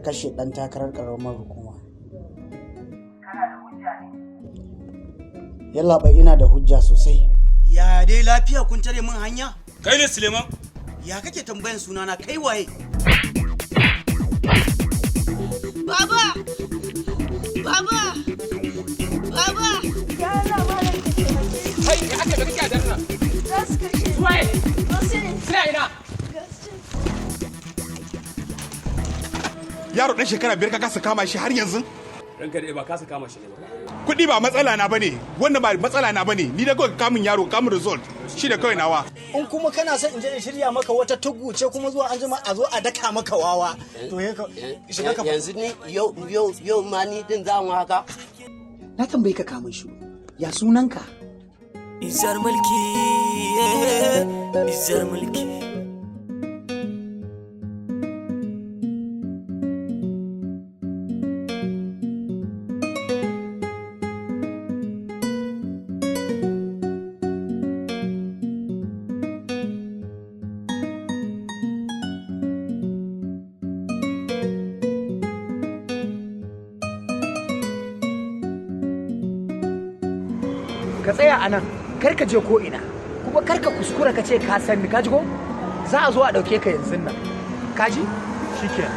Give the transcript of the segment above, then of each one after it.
kashe ɗan takarar ƙaramar hukuma. Kana da hujja ne? Yallaɓai, ina da hujja sosai. Ya dai, lafiya kun tare min hanya? Kai ne Suleiman? Ya kake tambayan sunana, kai waye? Baba! Baba! Baba! Ya Allah, malam, ka taimake ni. Kai, ya aka da kake a daren nan? Za su kashe ni. Waye? Wasu ne. Suna ina? Ga su can. Yaro ɗan shekara 5 ka kasa kama shi har yanzu? Ranka da ba kasa kama shi ne ba. Kuɗi ba matsala na bane, wannan ba matsala na bane. Ni da kawai kamun yaro, kamun result shi da kawai nawa. In kuma kana son in je in shirya maka wata tugu ce kuma zuwa an jima a zo a daka maka wawa. To he ka shiga ka. Yanzu ni yau yau yau ma ni din za mu haka. Na tambayi ka kamun shi. Ya sunanka? Izar mulki, izar mulki. Ka tsaya a nan, kar ka je ko ina. Kuma kar ka kuskura ka ce ka san ni, ka ji ko? Za a zo a ɗauke ka yanzu nan. Ka ji? Shikenan.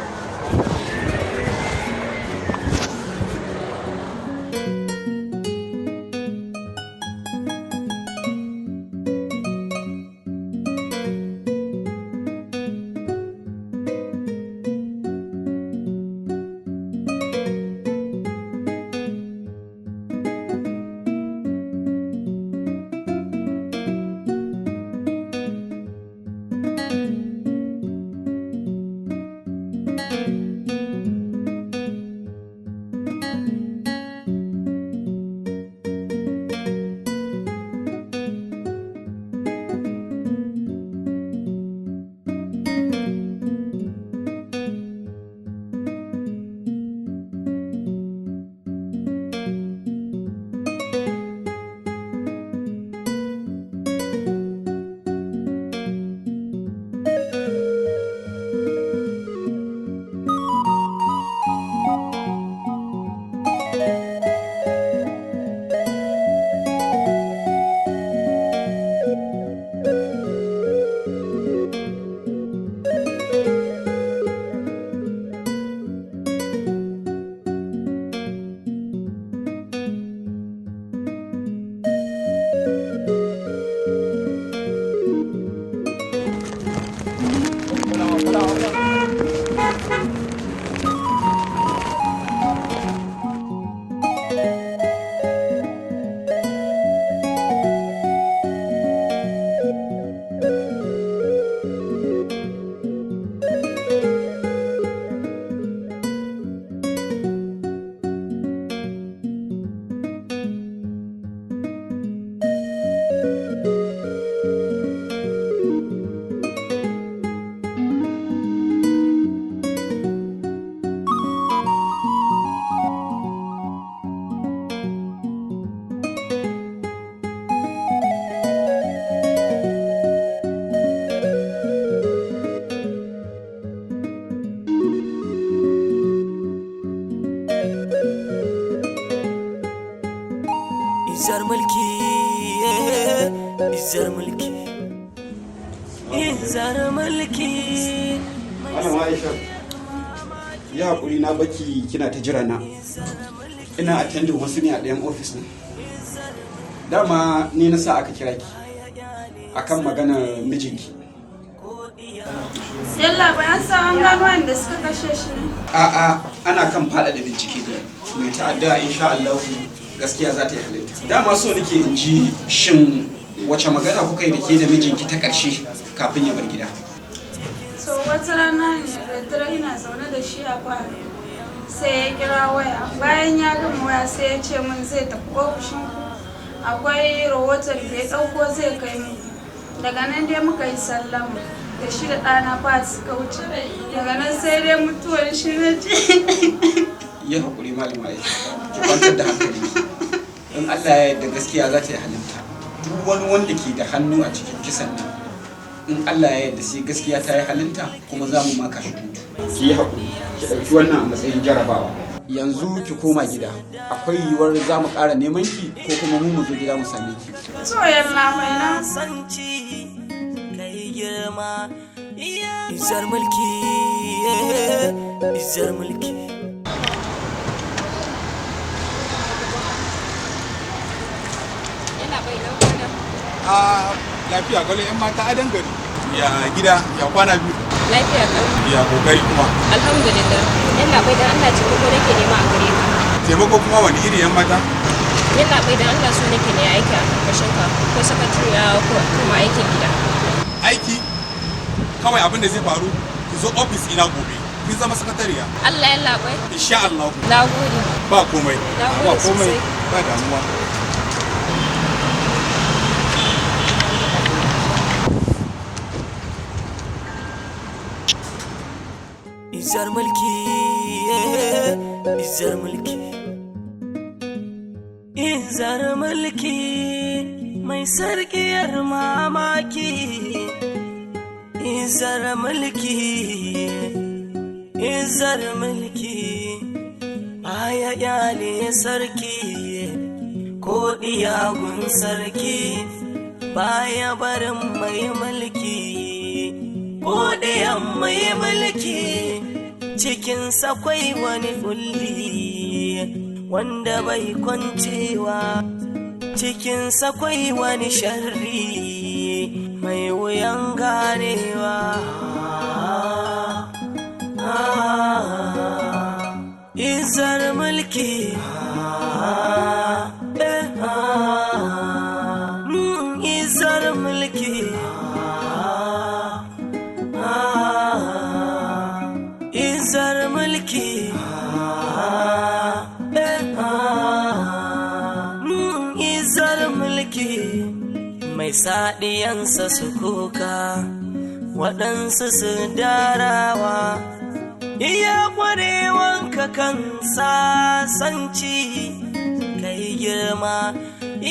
Izar mulki, izar mulki, izar mulki. Malama Aisha, ya haƙuri na baki kina ta jira na. Ina attending wasu ne a ɗayan ofis ɗin. Dama ni na sa aka kira ki akan maganar mijinki. Yallaɓai, an san an gano wanda suka kashe shi ne? A'a, ana kan faɗaɗa bincike ne. Mai ta'adda, insha Allah gaskiya za ta yi halinta. Dama so nake in ji, shin wace magana kuka yi da ke da mijinki ta ƙarshe kafin ya bar gida? So wata rana ne da daddare ina zaune da shi a falo. Sai ya kira waya. Bayan ya gama waya, sai ya ce min zai tafi ofishin ku. Akwai rahoton da ya ɗauko zai kai mu. Daga nan dai muka yi sallama. Da shi da ɗana fa suka wuce. Daga nan sai dai mutuwar shi na ji. Yi haƙuri, Malama Aisha, ki kwantar da hankalinki. In Allah ya yarda gaskiya za ta yi halinta. Duk wani wanda ke da hannu a cikin kisan nan, in Allah ya yarda sai gaskiya ta yi halinta kuma za mu maka shi kotu. Ki yi haƙuri. Ki ɗauki wannan a matsayin jarabawa. Yanzu ki koma gida. Akwai yiwuwar za mu ƙara neman ki ko kuma mu zo gida mu same ki. To yalla bai na. Kai girma. Izar mulki, izar mulki. Yana bai lafiya. A lafiya gwale yan mata adan gari. Ya gida ya kwana biyu. Lafiya kalau. Ya kokari kuma. Alhamdulillah. Yalla bai dan Allah taimako nake nema a gare ka. Taimako kuma wani iri yan mata? Yalla bai dan Allah so nake ne aiki a karkashin ka ko sakatariya ko kuma aikin gida. Aiki kawai abin da zai faru ki zo ofis ina gobe. Kin zama sakatariya. Allah yalla bai. Insha Allah. Na gode. Ba komai. Na Ba gode komai. sosai. Ba damuwa. Izar mulki, izar mulki. Izar mulki mai sarkiyar mamaki. Izar mulki, izar mulki. Baya kyale sarki, ko ɗiyagun sarki. Baya barin mai mulki, ko ɗayan mai mulki. Cikinsa kwai wani kulli wanda bai kwancewa. Cikinsa kwai wani sharri mai wuyan ganewa. Izar mulki, izar mulki. Izar mulki, izar mulki. Mai saɗiyansa su kuka, waɗansu su darawa. Iya ƙwarewanka kan sasanci kai girma.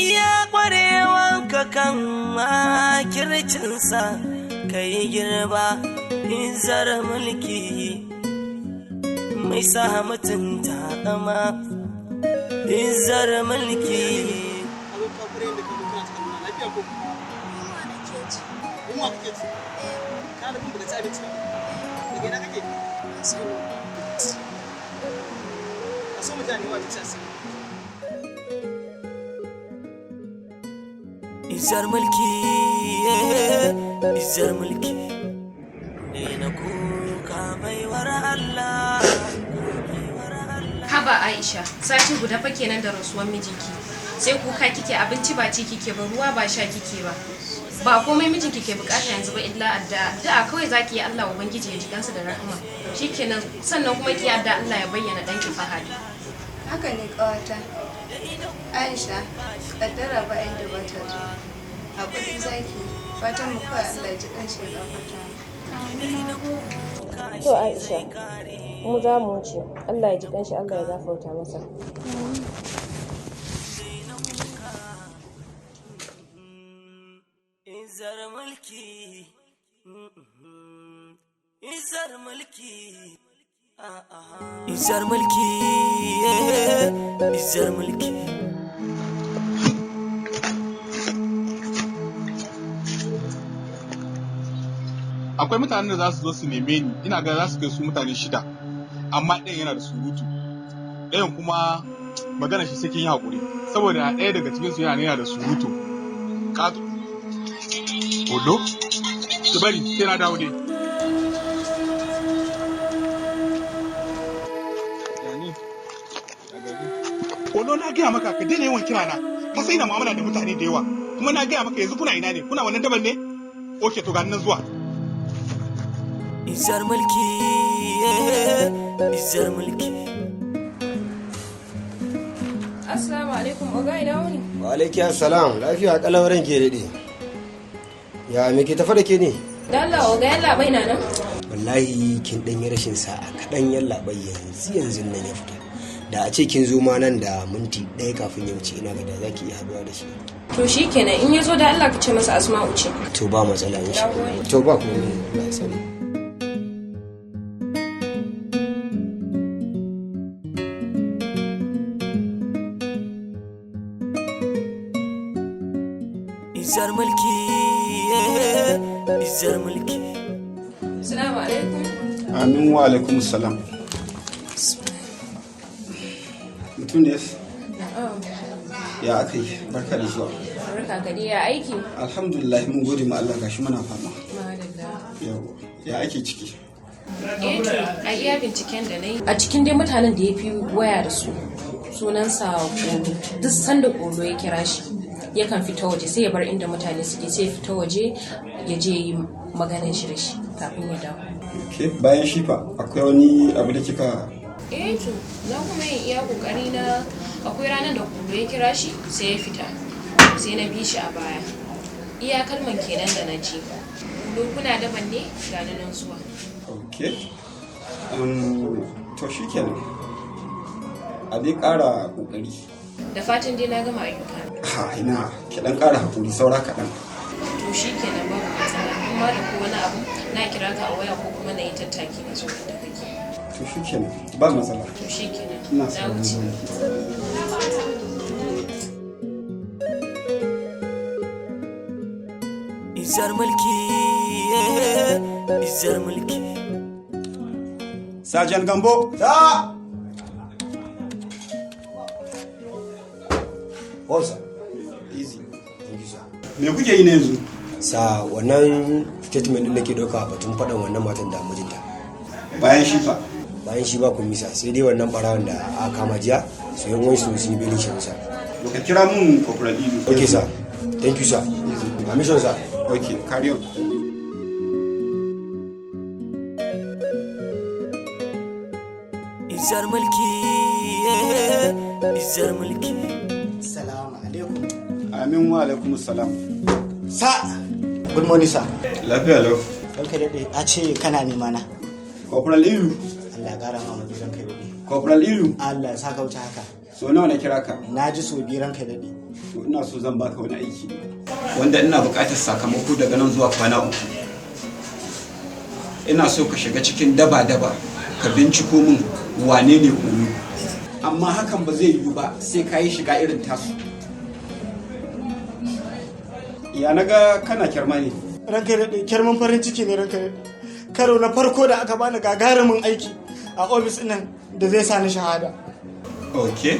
Iya ƙwarewanka kan makircinsa kai girba. Izar mulki mai sa mutum taƙama. Izar mulki. Yunwa kake ci? Ka nufin baka ci abinci ba? Daga ina kake? Ka so mutane wa abinci a sai. Izar mulki, izar mulki. Daina kuka baiwar Allah. Haba Aisha, sati guda fa kenan da rasuwar mijinki. Sai kuka kike, abinci ba ci kike ba, ruwa ba sha kike ba. Ba komai mijinki ke bukata yanzu ba illa addu'a. Addu'a kawai zaki yi, Allah ubangiji ya ji kansa da rahama. Shikenan, sannan kuma ki addu'a Allah ya bayyana danki Fahad. Haka ne ƙawata. Aisha, kaddara ba inda ba ta zo. Haƙuri zaki, fatan mu kawai Allah ya ji kanshi ya gafarta. To Aisha, mu za mu wuce. Allah ya ji kanshi, Allah ya gafarta masa. Izar mulki, izar mulki. Izar mulki, izar mulki. Akwai mutanen da za su zo su neme ni, ina ga za su kai su mutane 6, amma ɗayan yana da surutu, ɗayan kuma magana shi sai kin yi haƙuri, saboda ɗaya daga cikin su yana da surutu. Kato Olo, ki bari sai na dawo dai. Olo, na gaya maka ka daina yawan kira na, ka sai na mu'amala da mutane da yawa, kuma na gaya maka yanzu kuna ina ne, kuna wannan daban ne? Oke, to ga nan zuwa. Izar mulki, izar mulki. Assalamu alaikum, oga, ina wuni? Wa alaiki assalam, lafiya kalau ranke daɗe. Ya me ke tafa da ke ne? Da Allah oga, yalla bai na nan. Wallahi kin ɗan yi rashin sa'a kaɗan, yalla bai yanzu yanzu nan ya fita. Da a ce kin zo ma nan da minti 1 kafin ya wuce, ina ga da za ki iya haɗuwa da shi. To shikenan, in ya zo da Allah ka ce masa Asma'u ce. To ba matsala insha Allah. To ba komai, Allah ya sani. Izar mulki, izar mulki. Assalamu alaikum. Amin wa alaikum salam. Mutum ne ya aka yi, barka da zuwa. Barka ka dai, ya aiki. Alhamdulillah, mun gode ma Allah, gashi muna fama. Madalla. Yawa, ya ake ciki? Eh to, a iya binciken da na yi. A cikin dai mutanen da ya fi waya da su, sunansa Kolo. Duk sanda Kolo ya kira shi, yakan fita waje sai ya bar inda mutane suke, sai ya fita waje ya je yi maganar shi da shi kafin ya dawo. Okay, bayan shi fa akwai wani abu da kika Eh to, na kuma yin iya kokari na. Akwai ranar da Kolo ya kira shi sai ya fita, sai na bi shi a baya. Iya kalman kenan da na ji. Kolo, kuna daban ne, ga ni nan zuwa. Okay. To shikenan. A dai ƙara ƙoƙari. Da fatan dai na gama ayyuka. Ha ina, ki dan ƙara hakuri, saura kaɗan. To shi kenan, babu matsala. Kuma da ko wani abu na kira ka a waya ko kuma na yi tattaki na zo inda kake. To shikenan, ba matsala. To shi kenan. Ina Na sauran wuce. zuwa. Izar mulki, izar mulki. Sajan Gambo. Ta! Officer. Easy. Thank you, sir. Me kuke yi ne yanzu? Sa wannan statement din nake dauka batun faɗan wannan matan da mijinta. Bayan shi fa? Bayan shi ba kun misa, sai dai wannan barawon da aka kama jiya, su yan wani su sun yi belin shi, sir. To ka kira mun Corporal Ilu. Okay, sir. Thank you, sir. Permission, sir. Okay, carry on. Izar mulki, izar mulki. Salamu alaikum. Amin wa alaikum salam. Sa, good morning, sir. Lafiya lau. Ranka daɗe, a ce kana nema na. Corporal Ilu. Allah ya ƙara ma mazu, ranka daɗe. Corporal Ilu. Allah ya saka wuce haka. So nawa na kira ka? Na ji so biyu, ranka daɗe. To ina so zan baka wani aiki wanda ina buƙatar sakamako daga nan zuwa kwana 3. Ina so ka shiga cikin daba-daba ka binciko min wane ne Olu. Amma hakan ba zai yiwu ba sai ka yi shiga irin tasu. Ya naga kana kyarma ne? Ranka daɗe, kyarman farin ciki ne, ranka daɗe. Karo na farko da aka bani gagarumin aiki a ofis nan da zai sa ni shahada. Ok.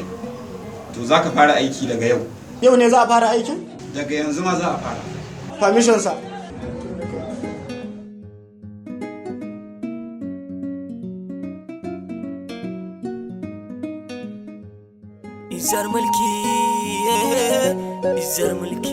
To za ka fara aiki daga yau. Yau ne za a fara aikin? Daga yanzu ma za a fara. Permission, sir. Izar mulki, izar mulki.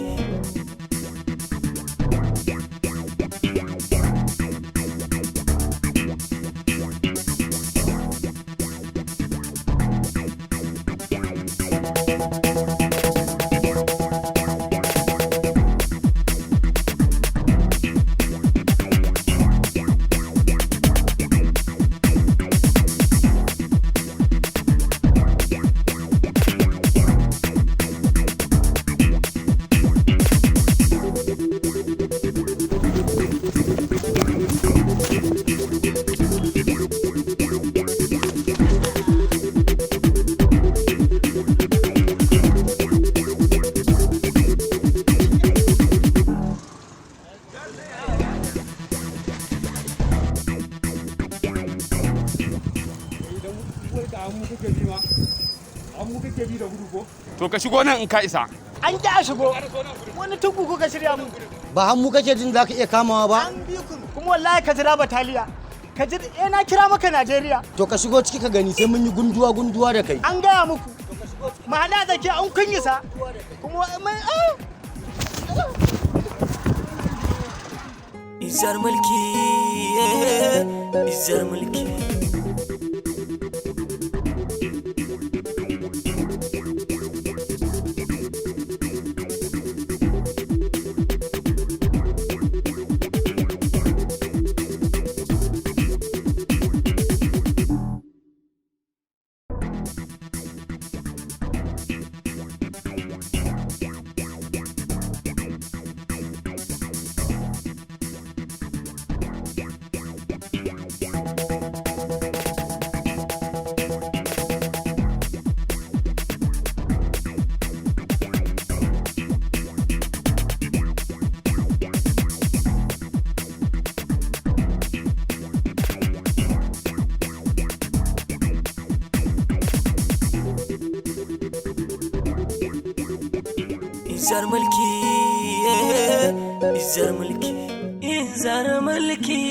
To ka shigo nan in ka isa. An ƙi a shigo. Wani tuku kuka shirya mu. Ba hannu kake jin za ka iya kamawa ba? An bi ku, kuma wallahi ka jira bataliya. Ka ji eh na kira maka Najeriya. To ka shigo ciki ka gani, sai mun yi gunduwa gunduwa da kai. An gaya muku. Ma'ana da ke an kun isa. Kuma mai ah. Izar mulki, izar mulki. Izar mulki, izar mulki, izar mulki.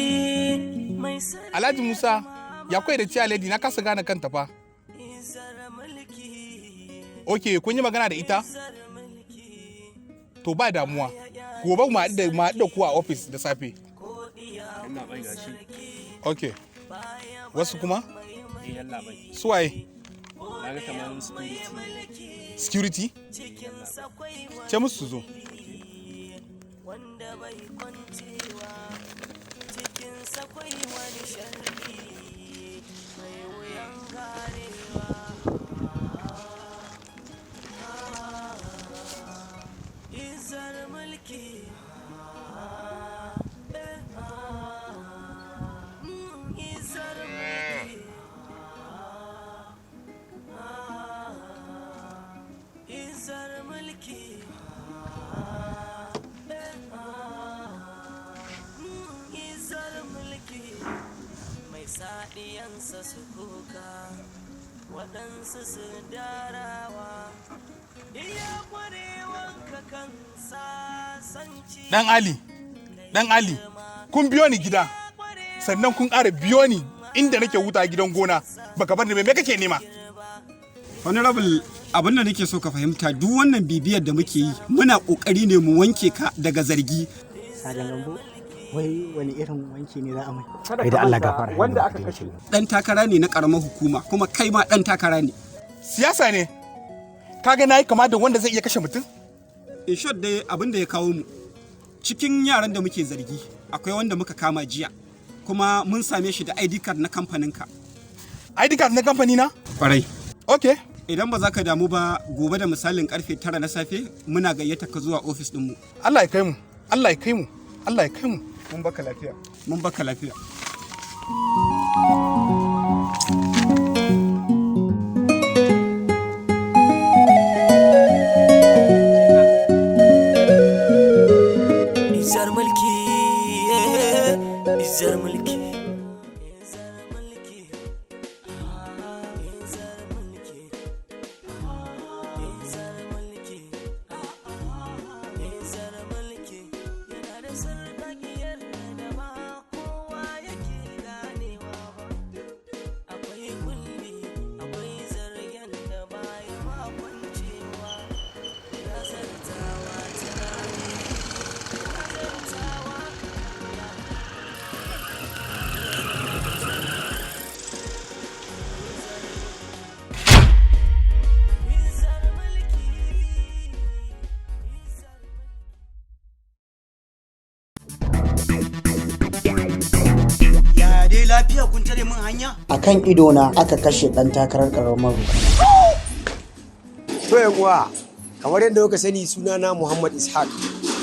Mai Alhaji Musa, ya kwai da ciya lady na kasa gane kanta fa. Ok, kun yi magana da ita? To ba damuwa. Gobe mu haɗu da ku a ofis da safe. Ok. Wasu kuma? Suwaye? Security? Ce musu su zo. Wanda bai kwancewa cikinsa kwai wani sharri mai wuyan ganewa. Izar mulki, izar mulki, izar mulki. Izar mulki mai saɗiyansa su kuka, waɗansu su darawa, iya ƙwarewanka kan sasanci. Dan Ali, Dan Ali, kun biyo ni gida, sannan kun ƙara biyo ni inda nake huta gidan gona, baka bar ni ba, me kake nema? Honorable, abin da nake so ka fahimta, duk wannan bibiyar da muke yi, muna kokari ne mu wanke ka daga zargi. Sajan Gambo, wai wani irin wanki ne za a mai? Kai da Allah gafara. Wanda aka kashe. Dan takara ne na karamar hukuma, kuma kai ma dan takara ne. Siyasa ne. Kaga nayi kama da wanda zai iya kashe mutum? In short dai, abin da ya kawo mu, cikin yaran da muke zargi akwai wanda muka kama jiya, kuma mun same shi da ID card na kamfaninka. ID card na kamfani na? Kwarai. Okay. Idan ba za ka damu ba, gobe da misalin karfe 9 na safe muna gayyata ka zuwa ofis ɗinmu. Allah ya kai mu. Allah ya kai mu. Allah ya kai mu. Mun baka lafiya. Mun baka lafiya. Izar mulki, izar mulki. Izar mulki yana da sarƙaƙiyar da ba kowa yake ganewa ba. Akwai kulli, akwai zargen da baya makwancewa. Ya zartawa tunani, ya zartawa. Izar mulki. Ya dai, lafiya kun tare min hanya? A kan idona aka kashe ɗan takarar ƙaramar hukuma. To yan uwa, kamar yadda kuka sani, sunana Muhammad Ishaq,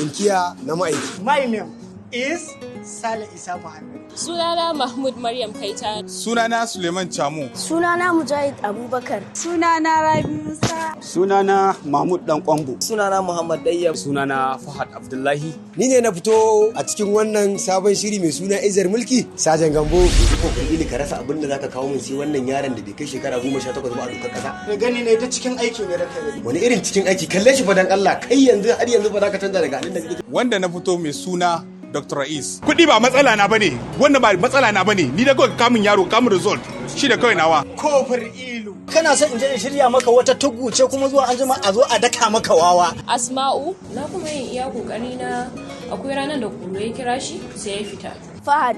inkiya na ma'aiki. My name is Sale Isa Muhammad. Sunana Mahmud Maryam Kaita. Sunana Suleiman Chamu. Sunana Mujahid Abubakar. Sunana Rabi Musa. Sunana Mahmud Dan Kwambo. Sunana Muhammad Dayyab. Sunana Fahad Abdullahi. Ni ne na fito a cikin wannan sabon shiri mai suna Izar Mulki, Sajan Gambo. Yanzu ko kun ka rasa abin da zaka kawo min sai wannan yaron da bai kai shekara 18 ba a dokar kasa. Da gani ne ta cikin aiki ne ranka da Wani irin cikin aiki? Kalle shi fa dan Allah, kai yanzu har yanzu ba za ka canza daga halin da kake. Wanda na fito mai suna Dr. Rais. Kuɗi ba matsala na bane, wannan ba matsala na bane. Ni da kawai kamun yaro, kamun result. Shi da kawai nawa. Kofar ilu. Kana son in je in shirya maka wata tugu ce, kuma zuwa anjima a zo a daka maka wawa. Asma'u. Na kuma yin iya kokari na, akwai ranar da Kulu ya kira shi sai ya fita. Fahad.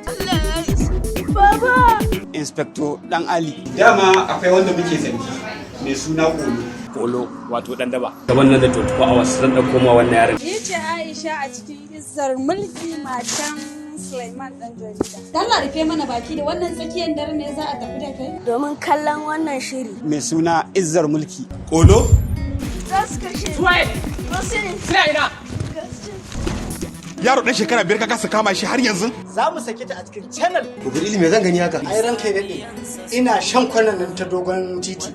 Baba! Inspector Dan Ali. Dama akwai wanda muke zargi mai suna Kolo. Kolo, wato dan daba. Gaban nan da 24 hours zan ɗauko ma wannan yaron. Ni ce Aisha a cikin Izar Mulki, matan Sulaiman ɗan jarida. Dalla rufe mana baki, da wannan tsakiyar dare ne za a tafi da kai? Domin kallon wannan shiri. Mai suna Izzar Mulki. Kolo? Za su kashe. Suwaye? Wasu ne. Suna ina? Yaro ɗan shekara 5 ka kasa kama shi har yanzu? Za mu sake ta a cikin channel. Jibril, me zan gani haka? Ai ranka ya daɗe. Ina shan kwanan nan ta dogon titi.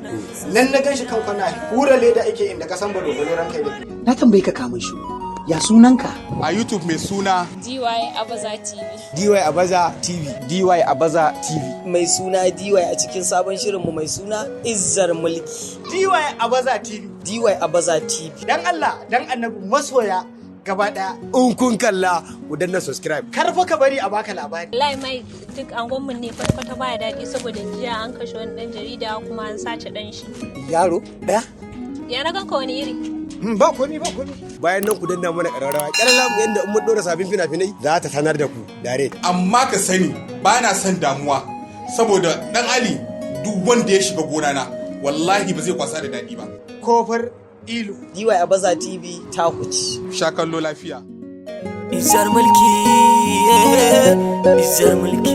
Nan na ganshi kan kwana hura leda ake inda ka san balo balo, ranka ya daɗe. Na tambayi ka kamun shi. Ya sunanka? A YouTube mai suna DY Abaza TV. DY Abaza TV. DY Abaza TV. Mai suna DY a cikin sabon shirinmu mai suna Izzar Mulki. DY Abaza TV. DY Abaza TV. Dan Allah, dan Annabi, masoya gaba daya. In kun kalla, ku danna subscribe. Kar fa ka bari a baka labari. Wallahi mai duk angonmu ne kwata baya daɗi saboda jiya an kashe wani ɗan jarida kuma an sace ɗan shi. Yaro ɗaya? Ya na ganka wani iri? Ba komi, ba komi. Bayan nan ku danna mana ƙararrawa. Ƙyalala mu yanda in mun ɗora sabbin fina-finai za ta sanar da ku. Dare. Amma ka sani, ba na son damuwa saboda dan Ali, duk wanda ya shiga gona na, wallahi ba zai kwasa da daɗi ba. Kofar Ilu. DY Abaza TV ta kuci. Sha kallo lafiya. Izar mulki, izar mulki.